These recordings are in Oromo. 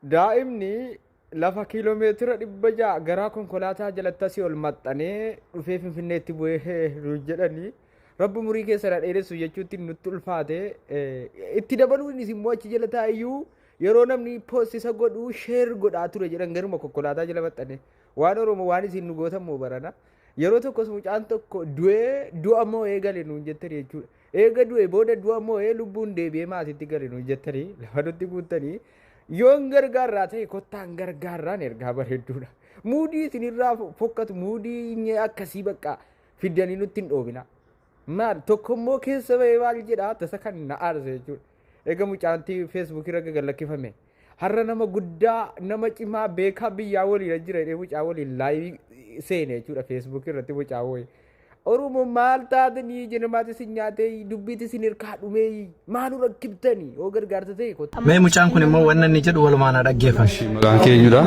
Daa'imni lafa kiiloomeetira 600 garaa konkolaataa jalatti asii ol maxxanee dhufee Finfinneetti bu'ee nuun jedhanii rabbi umurii keessa na dheeressu jechuutti nutti ulfaate. Itti dabaluunis immoo achi jala taa'eyyuu yeroo namni post isa godhu share godhaa ture jedhan, garuma konkolaataa jala maxxane. Waan Oromoo waan isin nu gootan moo barana. Yeroo tokkos mucaan tokko du'ee du'a moo'ee gale nuun jettanii jechuudha. Eega du'e booda du'a moo'ee lubbuun deebi'ee maatiitti gale nuun jettanii lafa nutti guuttanii, yoon gargaarraa ta'e kottaan gargaarraan ergaa bareedduudha. Muudii isinirraa fokkatu, muudii akkasii bakka fiddanii nutti hin dhoobina. Maal tokko immoo keessa bahee maal jedhaa, tasa kan na aarse jechuudha. Eega mucaantii Feesbuukii irra gagalakkifame. Har'a nama guddaa, nama cimaa, beekaa biyyaa waliin jira jedhee mucaa waliin live seene jechuudha Feesbuukii irratti mucaa wayii. Oromoo maal taatanii jenamaati isin nyaatee dubbiiti isin hirkaa dhumee maalu rakkiftanii yoo gargaarsa ta'e kottaa. Mee mucaan kun immoo wanna inni jedhu walumaan haa dhaggeeffannu. Maqaan kee eenyudha?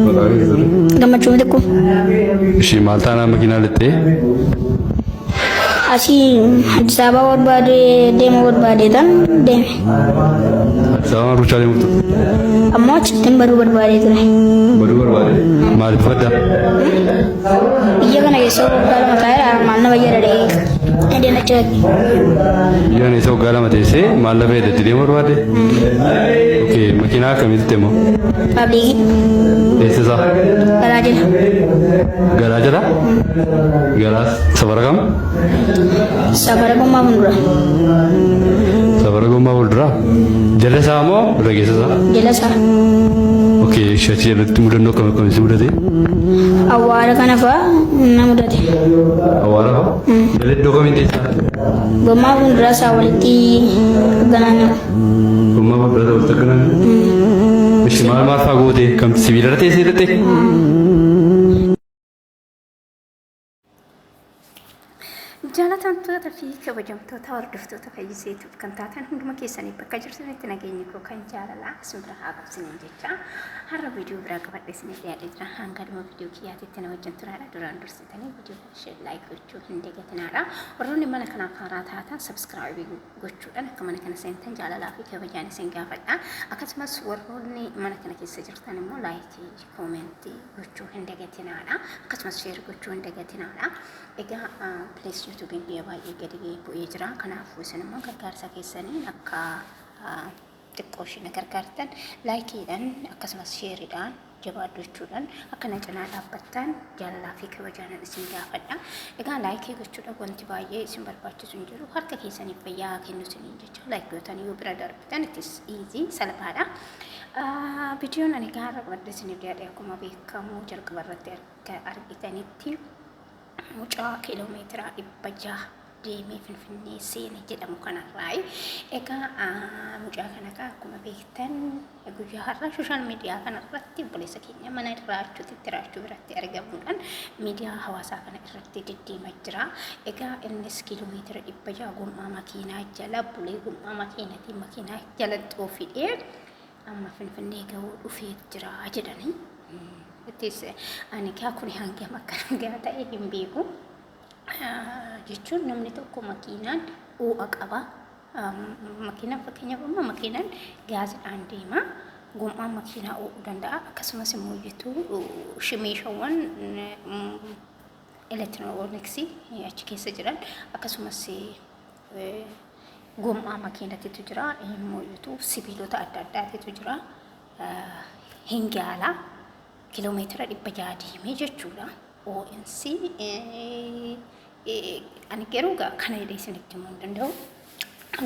Maqaan kee ture. Gammachuu Mitikkuu. Ishii maal taanaan makiinaa lixxee? Asii Addis Ababa barbaade deemuu barbaadeetan deeme. Addis Ababa ruchaa deemuuf ture. Ammoo achittiin baduu barbaadee ture. Baduu barbaade. Maaliif badda? Biyya kana keessa waggaa 2 taa'ee maal nama jedha dhee edeen achi dhaqe. Biyya kana keessa waggaa 2 teessee maal lafa eddatti deemuu barbaade? Okay, makiinaa akkamitti immoo? Public. Eessa isaa? Garaa jala. Garaa jala? Garaa safara kam? Safara gommaa fuuldura. Safara gommaa fuuldura? Jala isaa moo irra keessa isaa? Jala isaa. Okay, ishee achi jalatti mudannoo akkam akkamii si mudate? Awwaara kana fa'aa na mudate. Awwaara fa'aa? Jala iddoo kamiin teessaa? Gommaa fuuldura isaa walitti ganaanama. Gommaa fuuldura isaa walitti ganaanama? Ishi maal maal fa'aa goote? Kam sibiila irra teessee dhaqxe? Jaalatamtoota fi kabajamtoota hordoftoota Fayyiseetuuf kan taatan hunduma keessanii, bakka jirtanitti nageenyi koo kan jaalalaa isin bira haa qabsiniin jecha, har'a viidiyoo biraa qabadhe isiniif dhiyaadhee jira. Hanga dhuma viidiyoo kiyyaatitti na wajjin turaadha. Duraan dursitanii viidiyoo kana share, like gochuu hin dagatinaadha. Warroonni mana kanaaf haaraa taatan subscribe gochuudhaan akka mana kana seentan jaalalaa fi kabajaan isin gaafadha. Akkasumas warroonni mana kana keessa jirtan immoo like, comment gochuu hin dagatinaadha. Akkasumas share gochuu hin dagatinaadha. Egaa please, YouTube'n biyya baay'ee gadi bu'ee jira. Kanaafuu isin immoo gargaarsa keessaniin akka xiqqoo ishee na gargaartan, likeiidhaan akkasumas shareiidhaan jabaadhu jechuudhaan akka na cinaa dhaabbattan jaalalaa fi kabajaanan isin gaafadha. Egaa like gochuudhaan wanti baay'ee isin barbaachisu hin jiru. Harka keessaniif fayyaa haa kennu isiniin jecha, like gootan yoo bira darbitan it is easy, salphaadha. Viidiyoon ani gaarra qabadhe isiniif dhiyaadhe, akkuma beekamu jalqaba irratti akka argitanitti, mucaa kiiloomeetira 600 deemee Finfinnee seene jedhamu kanarraayi. Egaa mucaa kana kaa akkuma beektan guyyaa har'aa social media kanarratti obboleessa keenya mana raachuutitti raachuu biratti argamuudhaan miidiyaa hawaasaa kana irratti deddeemaa jira. Egaa innis kiiloomeetira 600 gommaa makiinaa jala bulee, gommaa makiinatiin makiinaa jala xoofidhee amma Finfinnee ga'uu dhufee jira jedhanii. Ittis ani kaa kun hangam akka nagaa ta'e hin beeku. Jechuun namni tokko makiinaan oo'a qaba. Makiinaan fakkeenyaaf amma makiinaan gaazidhaan deema. Gommaan makiinaa oo'uu danda'a. Akkasumas immoo jitu meeshaawwan elektirooniksii achi keessa jiran, akkasumas gommaa makiinatitu jira. Immoo jitu sibiilota adda addaatitu jira. Hingaala kiiloomeetira 600 deemee jechuudha. ONC ani garuu kana jedhee isinitti himuu hin danda'u.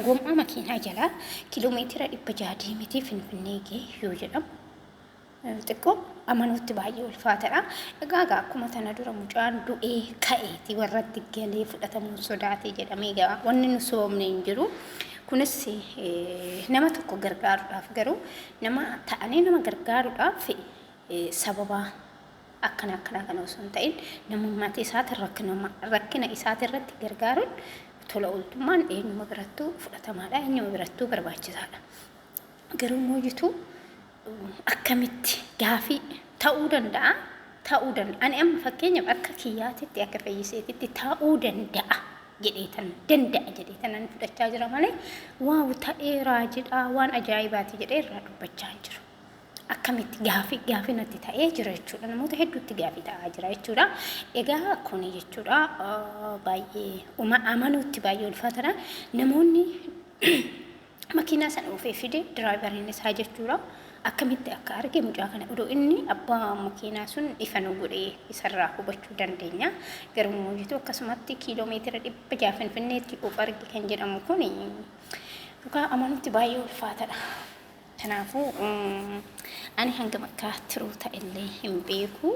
Gommaa makiinaa jalaa kiiloomeetira 600 deemetee Finfinnee ga'e yoo jedhamu xiqqoo amanuutti baay'ee ulfaatadha. Egaa akkuma tana dura mucaan du'ee ka'eeti warratti galee fudhatamuun sodaate jedhamee egaa wanni nu soomne hin jiru. Kunis nama tokko gargaaruudhaaf, garuu nama ta'anii nama gargaaruudhaaf sababa akkana akkanaa kana osoo hin ta'in, namummaa isaatiin rakkina isaatirratti gargaaruun, tola ooltummaan eenyuma birattuu fudhatamaadha, eenyuma birattuu barbaachisaadha. Garuu moojituu akkamitti gaafii ta'uu danda'a? Ta'uu danda'a. Ani amma fakkeenyaaf akka kiyyaatitti, akka fayyiseetitti ta'uu danda'a. jedheetan danda'a jedheetanan fudhachaa jira malee waaw ta'ee raajidha waan ajaa'ibaati jedhee irraa dubbachaa hin jiru. Akkamitti gaafii gaafii natti ta'ee jira jechuudha. Namoota hedduutti gaafii ta'aa jira jechuudha. Egaa kuni jechuudha baay'ee amanuutti baay'ee ulfaatadha. Namoonni makiinaa sana oofee fide diraayivariin isaa jechuudha. Akkamitti akka arge mucaa kana odoo inni abbaa makiinaa sun ifa nu godhee isarraa hubachuu dandeenya. Garuu immoo akkasumatti kiiloomeetira 600 Finfinneetti of arge kan jedhamu kun dhugaa amanuutti baay'ee ulfaatadha. Kanaafuu ani hangam akka tiruu ta'ellee hin beeku.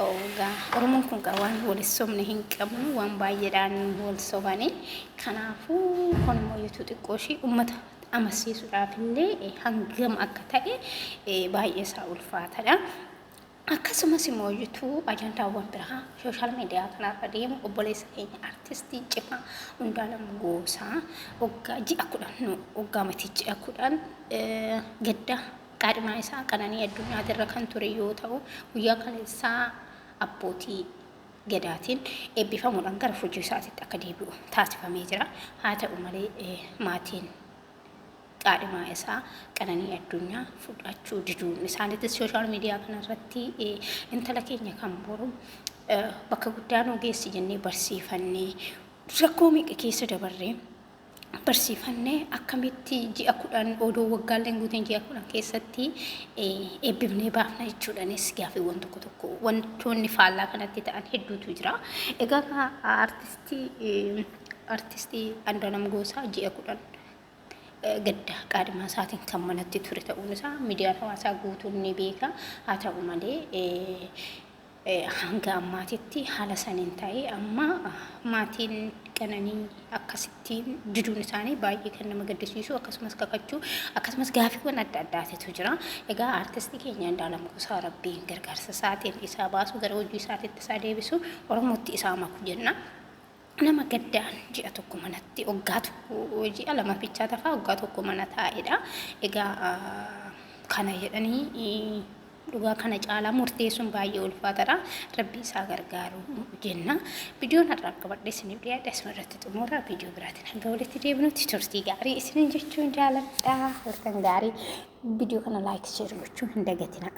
Egaa Oromoon kun gaa waan wal sobne hin qabnu, waan baay'eedhaan wal sobani. Kanaafuu kun immoo yuutuu xiqqoo ishii uummata amansiisuudhaaf illee hangam akka ta'e baay'ee isaa ulfaatadha. Akkasumas immoo yuutuu ajandaawwan biraa sooshaal miidiyaa kanarra deemu obboleessa keenya artistii cimaa Hundaalam Goosaa waggaa ji'a 10, waggaa miti, ji'a 10 gadda qaadhimaa isaa Qananii Addunyaatirra kan ture yoo ta'u, guyyaa kaleessaa abbootii Gadaatiin eebbifamuudhaan gara hojii isaatiitti akka deebi'u taasifamee jira. Haa ta'u malee maatiin qaadhimaa isaa Qananii Addunyaa fudhachuu diduun isaaniitis sooshaal miidiyaa kanarratti intala keenya kan boru bakka guddaa nu geessi jennee barsiifannee, rakkoo meeqa keessa dabarree barsiifannee, akkamitti ji'a 10 odoo waggaalleen guuteen ji'a 10 keessatti eebbifnee baafna jechuudhaanis gaaffiiwwan tokko tokko wantoonni faallaa kanatti ta'an hedduutu jira. Egaa artistii Andu'aalam Goosaa ji'a 10 gadda qaadhimaa isaatiin kan manatti ture ta'uun isaa miidiyaan hawaasaa guutuun ni beeka. Haa ta'u malee hanga ammaatitti haala saniin ta'ee amma maatiin Qananii akkasittiin diduun isaanii baay'ee kan nama gaddisiisu, akkasumas kakachuu, akkasumas gaaffiiwwan adda addaatitu jira. Egaa artistii keenya Andu'aalam Gosaa Rabbiin gargaarsa isaatiin isaa baasu, gara hojii isaatiitti isaa deebisu, Oromootti isaa maku jenna. Nama gaddaan ji'a tokko manatti, waggaa tokko, ji'a lama bichaa tafaa waggaa tokko mana taa'edha. Egaa kana jedhanii dhugaa kana caalaa murteessuun baay'ee ulfaataadha. Rabbi isaa gargaaru jenna. Viidiyoon har'aaf qabadhee isiniif dhiyaadhe asuma irratti xumura. Viidiyoo biraatiin hanga walitti deebinutti turtii gaarii isiniin jechuun jaaladha. Halkan gaarii. Viidiyoo kana like, share gochuu hin dagatina.